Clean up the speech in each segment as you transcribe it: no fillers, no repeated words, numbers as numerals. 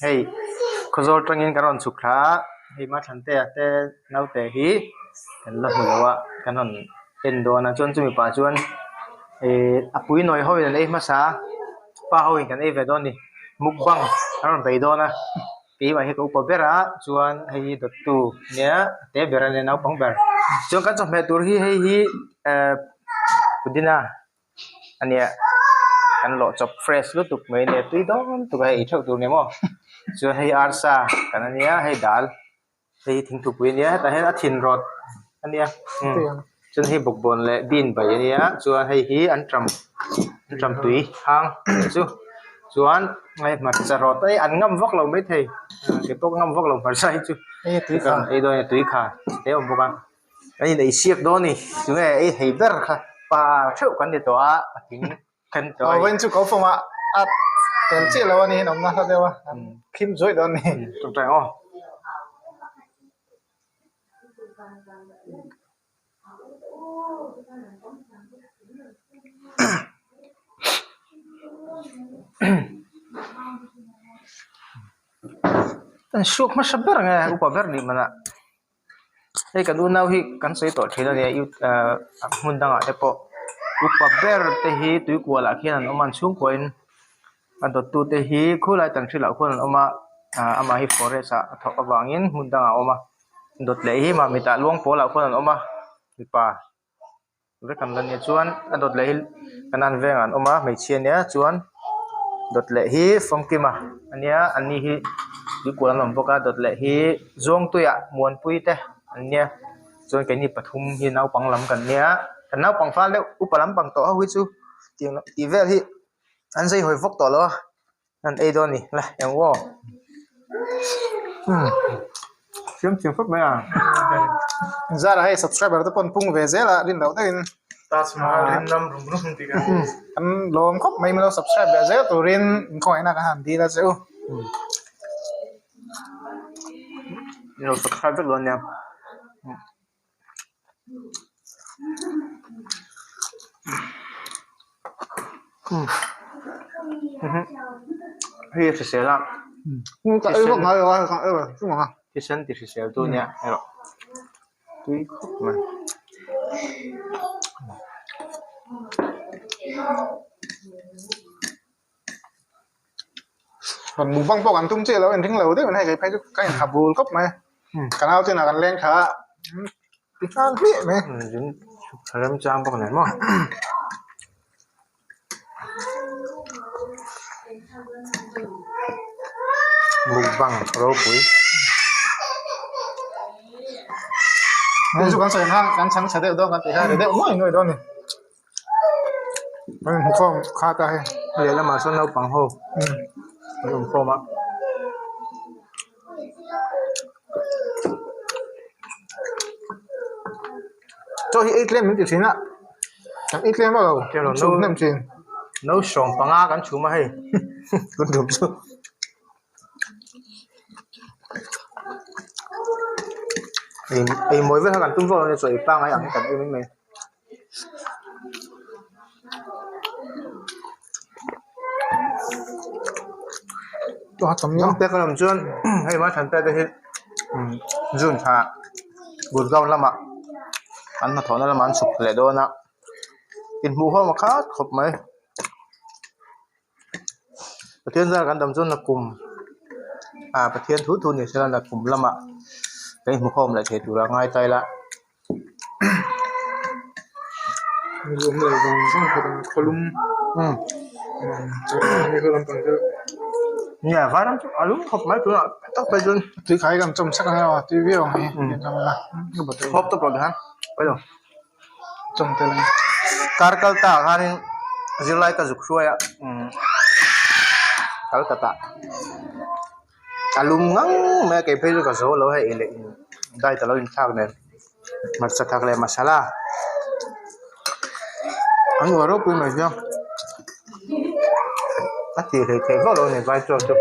Hei Khawzawl tangin kan rawn chhuk thla a, hei Mathlantea te naute hi kan la hmu lo a, kan rawn en dawn a chuan chumi pah chuan ihh a pui nawi ho in an ei hmasa a, pa ho in kan ei ve dawn a ni mukbang an rawn bei dawn a keimah hi ka upa ber a chuan hei hi dawttu nia a te ber a nia naupang ber chuan kan chawhmeh tur hi hei hi ehh pudina. Ania kan lawh chawp fresh lutuk mai ania tui dawn tuk a hei ei theuh tur ni maw chuan hei arsa kan ania hei dal hei thingthupui ania hetah hian a thin rawt ania chuan hei bawkbawn leh bean bai ania chuan hei hi anṭam anṭam tui hang tih chu chuan hei hmarcha rawt hei an ngam vak lo maithei kei pawh ka ngam vak lo hmarcha hi chu ei dawn a tui kha te a awm bawk a. Kan inei siak dawn a ni tunge ei thei ber kha pa theuh kan ni tawh a patling kan ni tawh a ni. Vawiin chu ko fawm ah a tel chiah lo a ni awmna hla deuh a an khim zuaih dawn a ni. Tawngtai aw. An suak hmasa ber nge upa ber nih manah. Hei kan unau hi kan sawi tawh thin a nia ahh hmun dangah te pawh upa ber te hi tuikual ah khian an awm a an chhungkua in a dawt tu te hi khulai tan hrilah khuan an awm a ahh amah hi forest ah a thawk avangin hmun dangah a awm a dawt leh hi mamit ah luang pawl ah khuan an awm a mipa. Vek an la nia chuan a dawt leh hi kanan vengah an awm a hmeichhia ania chuan dawt leh hi famkima ania an ni hi tuikual an awm bawk a dawt leh hi zawngtuiah muanpui te an nia chuan keini pathum hi naupang lam kan nia kan naupang fal deuh upa lampang tawh ho hi chu tih vel hi an zei hawi vak tawh lo a. An ei dawn a ni la eng aw umm siam thiam khawp mai a. Zara hei subscriber te pawh an pung ve zel a rin loh deuhin Taj Mahal rin lam rum rum tih kan an lawm khawp mai min lo subscribe leh zel turin in khawngaihna kan han dil a che u. Min lo subscribe vek dawn nia. Hei a hrisel a thisen ti hrisel tu ania erawh tui khawp mai. Rawn mukbang pawh kan tum chiah lo a inring lo deuh in hei kei phei chu ka inha bul khawp mai ka nau ten ah kan leng tha a ti nghal hmiah mai. Remchang bawk nen maw. Mukbang ropui. Hei chu kan sawi ang khan kan chhang chhe deuh dawn kan tih kha ri deuh nuai nuai dawn a ni. Inkhawm kha ta hei. Lehlamah sawn naupang ho an awm khawm a. Chaw hi ei tlem min ti thin a, kan ei tlem vak lo, chhum hnem thin. No sawm panga kan chhum a hei kan chhum chu. Ei mawi vel kha kan tum vak lo nia chaw ei pangngai ang hi kan ei mai mai. Hnam pek a awm chuan hei hma than pek te hi June thla Gurgaon lamah an hnathawhna lamah an chhuk leh dawn a inhmuhawm a khat khawp mai. Pathian zar kan dam chuan nakum ah Pathian thu thu ni sela nakum lamah kan inhmuhawm leh thei tura ngai ta ila. Nia vairam chu a lum khawp mai tunah tak phei chuan tui khai kan chawm sak ania tui viau ang hi hawp tawp lo ti khan pailo chawm tel ang kar kal ta ah khanin zirlai ka zuk hruai a umm Calcutta. A lum ngang mai a kei phei chu ka zo lo hei ei leh in diet alo inthlak nen hmarcha thak leh masala an uar ropui mai sia a tih hlei theih vak lo a ni vai chuak chu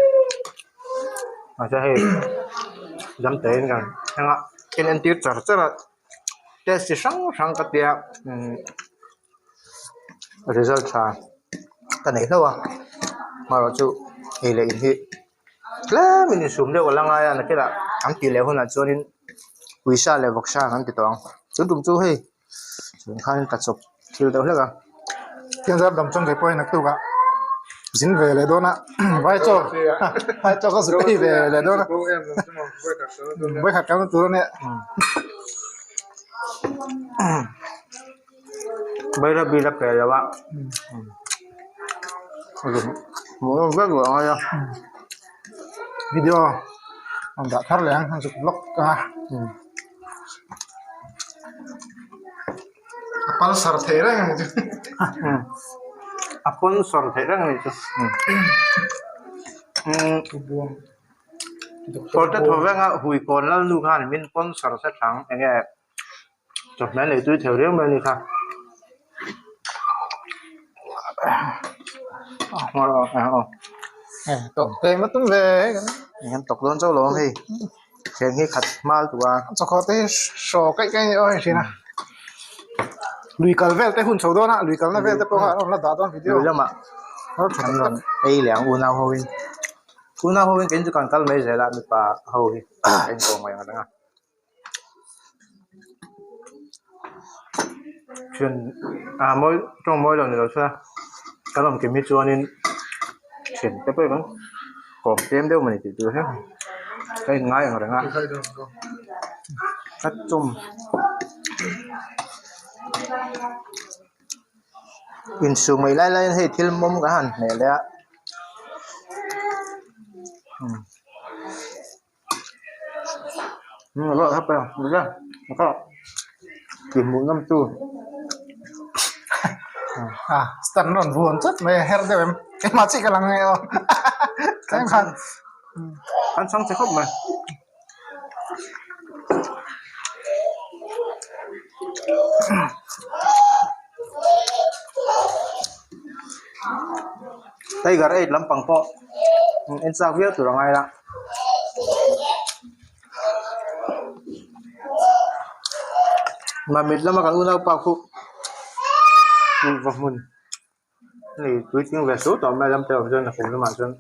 mahse hei dam tein kan thleng a en entir char char a test chi hrang hrang ka tia umm result tha ka nei hlauh a amaherawhchu ei leh in hi. Tlemin insum deuh a la ngai a nakinah an tih leh hunah chuanin uisa leh vawksa an ti tawh ang tun tum chu hei chuan khanin tla chawp thil deuh hlek a. Tiang zar dam chuan kei pawhin naktuk ah zin ve leh dawn a vai chaw vai chaw ka zuk ei ve leh dawn a vawikhat kalna tur a nia. Bairabi la pe lo a hmuh vek lo angai a. Video an dah thar leh ang an zuk vlog a. A pulsar thei reng a ni chu. A pulsar thei reng a ni chu. Kawrte thaw venga hui kawn lal nu khan min sponsor se thlang enge chawhmeh nei tui thei riau mai a ni kha. Kan tawk dawn chauh lo ang hei thian hi khat hmal duh a. Chawkhaw te hi hraw kaih kaih a ni awm thin a lui kal vel te hun chho dawn a lui kalna vel te pawh kha an rawn la dah dawn video. Lui lamah an rawn ei leh ang unau ho in unau ho in kei chu kan kal mai zel a mipa ho hi a inkawm ngaih ang reng a. Thian ah mawi tawng mawi lo ni lo se kan awm kim hi chuanin thian te pawh hi kan kawm tlem deuh mai tih tur hi ka in ngai ang reng a ka chawm insum mai lai laiin hei thil mawm ka han hmeh leh a. Stand rawn vuan chat mai a her deuh em keimah chiah ka lang nge aw tlem khan an chhang che khawp mai. Tiger eight lampang pawh en chak viau tur a ngai la. Mamit lama kan unaupa khu va hmun hei puitling ve suh tawh mai lam te awm chuan a kum lamah chuan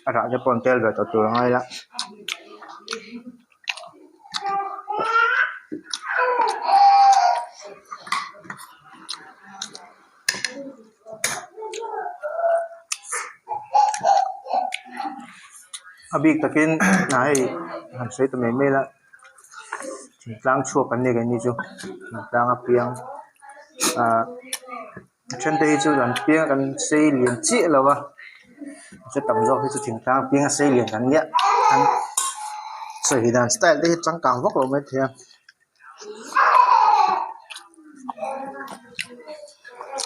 a rah te pawh an tel ve tawh tur a ngai la. A bik takin ah hei han sawi ta mai mai la thingtlang chhuak an ni keini chu thingtlang a piang ah a then te hi chu an piang an sei lian chiah lo a a tam zawk hi chu thingtlang a piang a sei lian an nia an sawi dan style te hi changkang vak lo maithei a.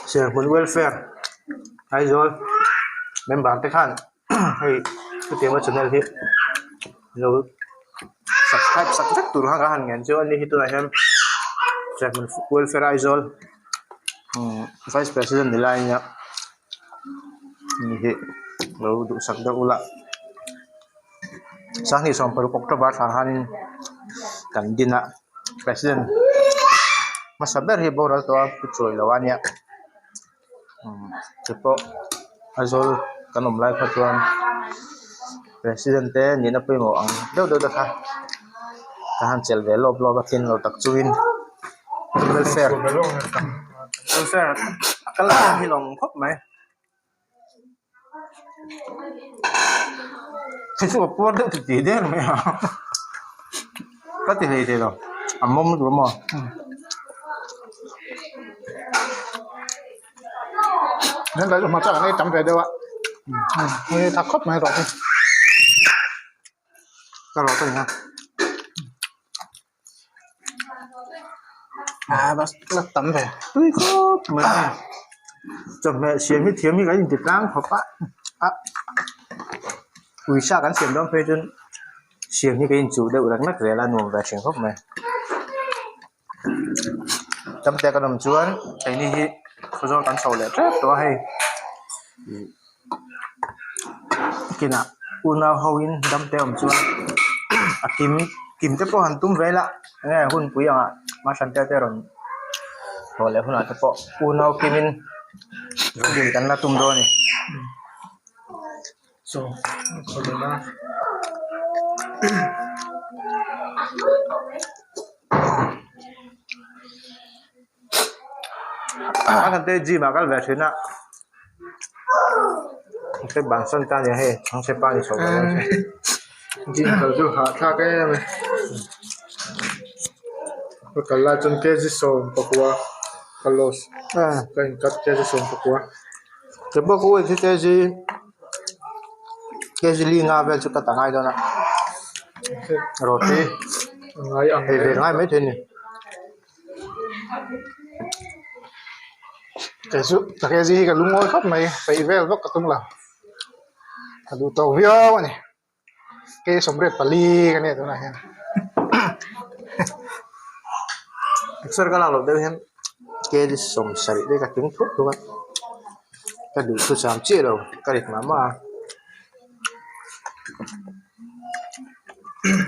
Serhmun welfare Aizawl member te khan hei chutianga channel hi lo subscribe sak vek tur khan ka han ngen chu a ni hi tunah hian Serhmun welfare Aizawl vice president ni lai ania ni hi lo duhsak deuh ula. Sanghnih 16 October thla khanin kan din a president hmasa ber hi boral tawh a pu chawi lo a nia te pawh Aizawl kan awm lai kha chuan president te nihna pawimawh ang deuh deuh te kha ka han chelh ve lawp lawp a tlin lo tak chungin welfare welfare a kal hi lawm khawp mai. Hei chu a puar deuh ti tih der mai a ka ti hlei thei lo a mawm lutuk a maw. Nen lai chu hma chak an ei tam ve deuh a hei tha khawp mai rawh hi. Ka rawh ta ni a. Ah bas la tam ve tui khawp mai a chawhmeh siam hi thiam hi kan inti tlang khawp a a uisa kan siam dawn phei chuan siam hi kan inchuh deuh rek mek zel a nuam ve thin khawp mai tam te kan awm chuan keini hi khawzawl kan chho leh tep tawh a hei kinah unau ho in dam te awm chuan a kim kim te pawh han tum ve ila enge hunpui angah mahran te te rawn haw leh hunah te pawh unau kimin dil kan la tum dawn a ni. A khan te gym ah kal ve thin a te bansan ta nia hei chhangchhe pa ni chho ve dawn che. Gym kal chu hahthlak em a ni ka kal lai chuan kg 10 ka loss ka in cut kg 11. Ke pawh ka weight hi kg kg li nga vel chu ka ta ngai dawn a roti ei ve ngai maithei a ni. Kei chu ka kg hi ka lungawi khawp mai peih vel vak ka tum lo ka duh tawk viau a ni kg 84 ka nia tunah hian. Exer ka lak loh deuh hian kg 70 te ka tling thuk thuk a ka duh thu cham chiah lo ka rit mah mah a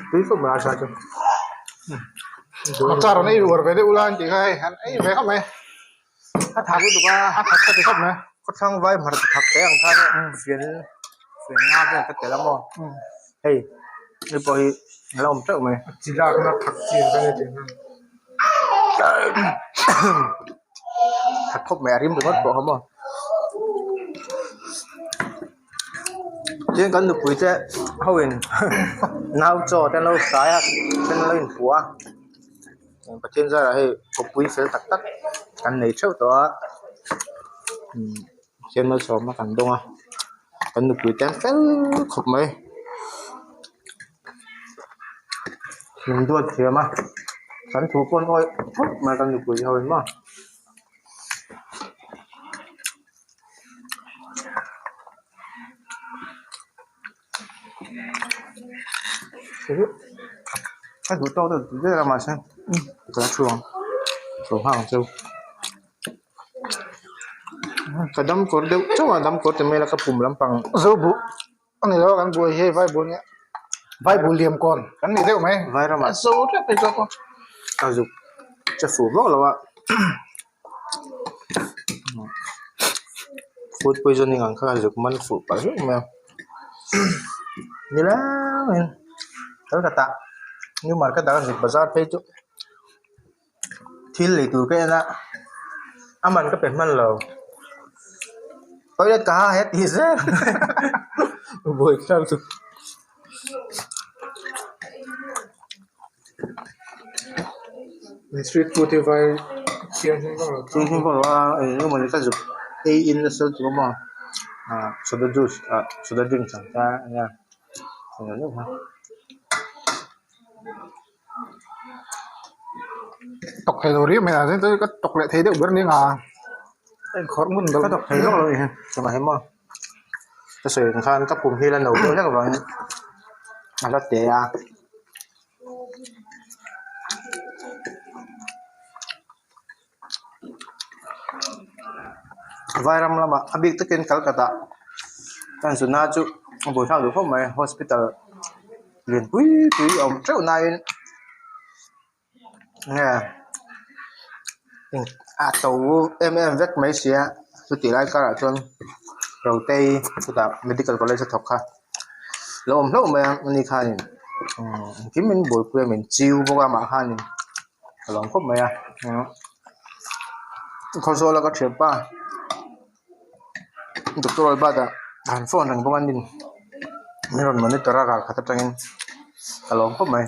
tui khawp mai a sa chu. Car an ei uar ve deuh ula an tih kha hei an ei ve khawp mai a tha lutuk a a that ka ti khawp mai khawthlang vai hmarcha thak te ang khan fian fian nga vel ka tel a maw hei hei pawh hi a la awm teuh mai chi lakna thak chi ang kha nia tih ang that khawp mai a rim ringawt pawh kha maw. Tin kan nupui te ho in nau chaw te an lo hrai a then an lo inpua a Pathian zarah hei kawppui fel tak tak kan nei theuh tawh a umm Pathian malsawmna kan dawng a kan nupui te an fel khawp mai min duat thiam a kan thu pawh an awih khawp mai kan nupui ho in maw. Ka duh tawk deuh tih vel a mahse ka la thu ang lo nghak ang cheu ka dam kawr deuh chauh a dam kawr ti mai ila ka pum lampang zo buh a ni lo a kan buai hi hei vai buh nia vai buh liam kawn kan ni deuh mai vai ramah zo tep mai zawk a ka zuk che fuh vak lo a. Food poisoning ang kha zuk man fuh palh hlauh mai a nilengin Kolkata new market ah ka zuk bazar phei chu thil lei tur ka en a a man ka pe hman lo toilet ka ha het tih zel buaithlak chu. Street food hi vai thianghlim vak lo Thianghlim vak lo a eng emaw ni ka zuk ei in nasa lutuk a maw ah soda juice ah soda drink ang kha a nia eng ang deuh kha. Tawk thei lo riau mai a chuan ka tawk leh thei deuh ber nia khawrh ngun ka tawk thei vak lo ni chuvang hi maw ka sawi ang khan ka pum hi la no deuh hlek avangin a la te a. Vairam lamah a bik takin Calcutta kan zuna chu a buaithlak duh khawp mai hospital lian pui pui a awm teuh naiin nge a to em em vek mai sia chutih lai karah chuan Rotei chutah medical college a thawk kha lo awm hlauh mai a ani khanin umm engkim min buaipui a min chiu bawk a amah khanin a lawm khawp mai a Khawzawl a ka thianpa doctor Albert ah a han phone reng bawk a nin min rawn monitor a ral khat atangin ka lawm khawp mai.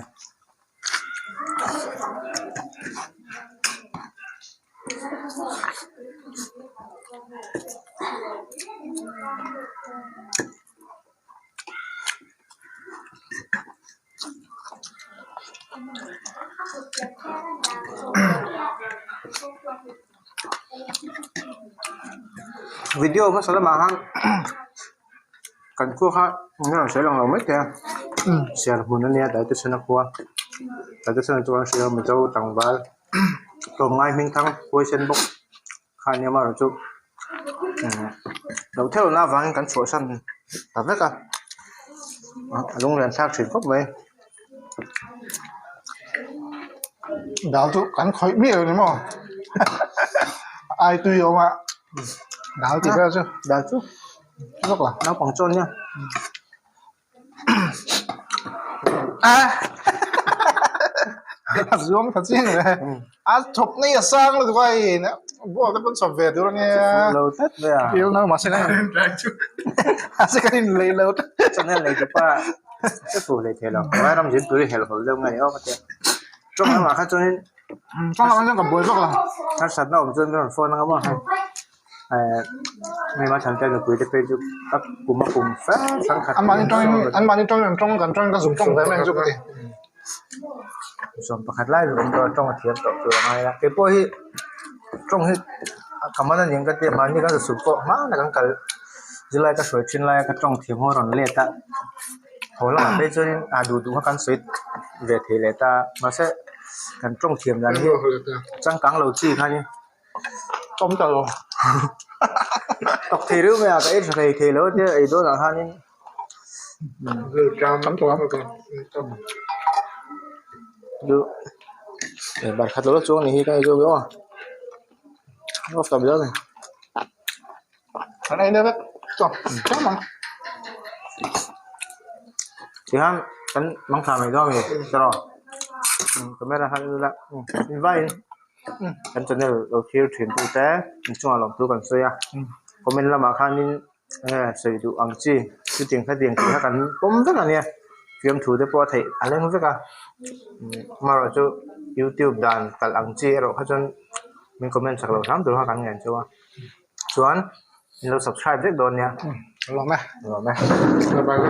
Video hmasa lamah khan kan khua kha eng nge sawi lang lo mai thei a siar hmun a nia Taitesena khua Taitesena chuan hria Mizo tlangval tlawmngai hming thang huaisen bawk kha a nia amaherawhchu lo theuhna avangin kan chhuahsan ta vek a a lunglian thlak thin khawp mai. Dal chu kan khawih miah lo ni maw ai tui a awm a dal tih vel chu dal chu vak la naupang chuan nia. A zuang tha chiang le. A chawp nei a sang lutuk a hei ball te pawn chawp ve tur ania. Lo tlat mai a. Il no mahse kan mahse kan in lei lo tlat. Channel nei tu pa ka fu hlei thei lo. Vai ram zin tur hi helh hawlh deuh nge ni aw ka tia. Tawng lamah kha chuanin Tawng lamah chuan ka buai vak lo. Harsatna awm chuan ka rawn phone anga maw hei. Hei mah Thante nupui te phei chu a kum a kum fe thangkhat An mahni tawngin an mahni tawngin an tawng kan tawngin ka zum tawng ve mai ang chu ka ti. 11 lai zawng tawh a tawng a thiam tawh tur a ngai a keipawh hi tawng hi ka man a ni ang ka tia mahni kan zasuk pawh hmanah kan kal zirlai ka hruai thin laia ka tawng thiam ho a rawn let a haw lamah phei chuanin a duh duh kha kan sawi ve thei leh ta mahse kan tawng thiam dan hi changkang lo chi kha a ni. Awm ta lo. Tawk thei reuh mai a, ka ei tha thei thei lo tia ei dawn ah khanin Tam tawh ang. Duh bar khat lo la chuang ni hi ka ei zawk aw. Off ta bial ni. An ei deuh vek. Chuan tlem ang. Tihian kan mangtha mai dawn a ni tiraw. Camera khan en ila invaiin. Kan channel lo thlir thin tu te inchungah lawmthu kan sawi a comment lamah khanin enge sawi duh ang chi chutiang khatiang tih kha kan pawm vek a nia fiamthu te pawh a theih a leng vek a amaherawh chu youtube dan kalh ang chi erawh kha chuan min comment chak lo hram tur kha kan ngen chu a chuan in lo subscribe vek dawn nia lawm e lawm e. Bye bye.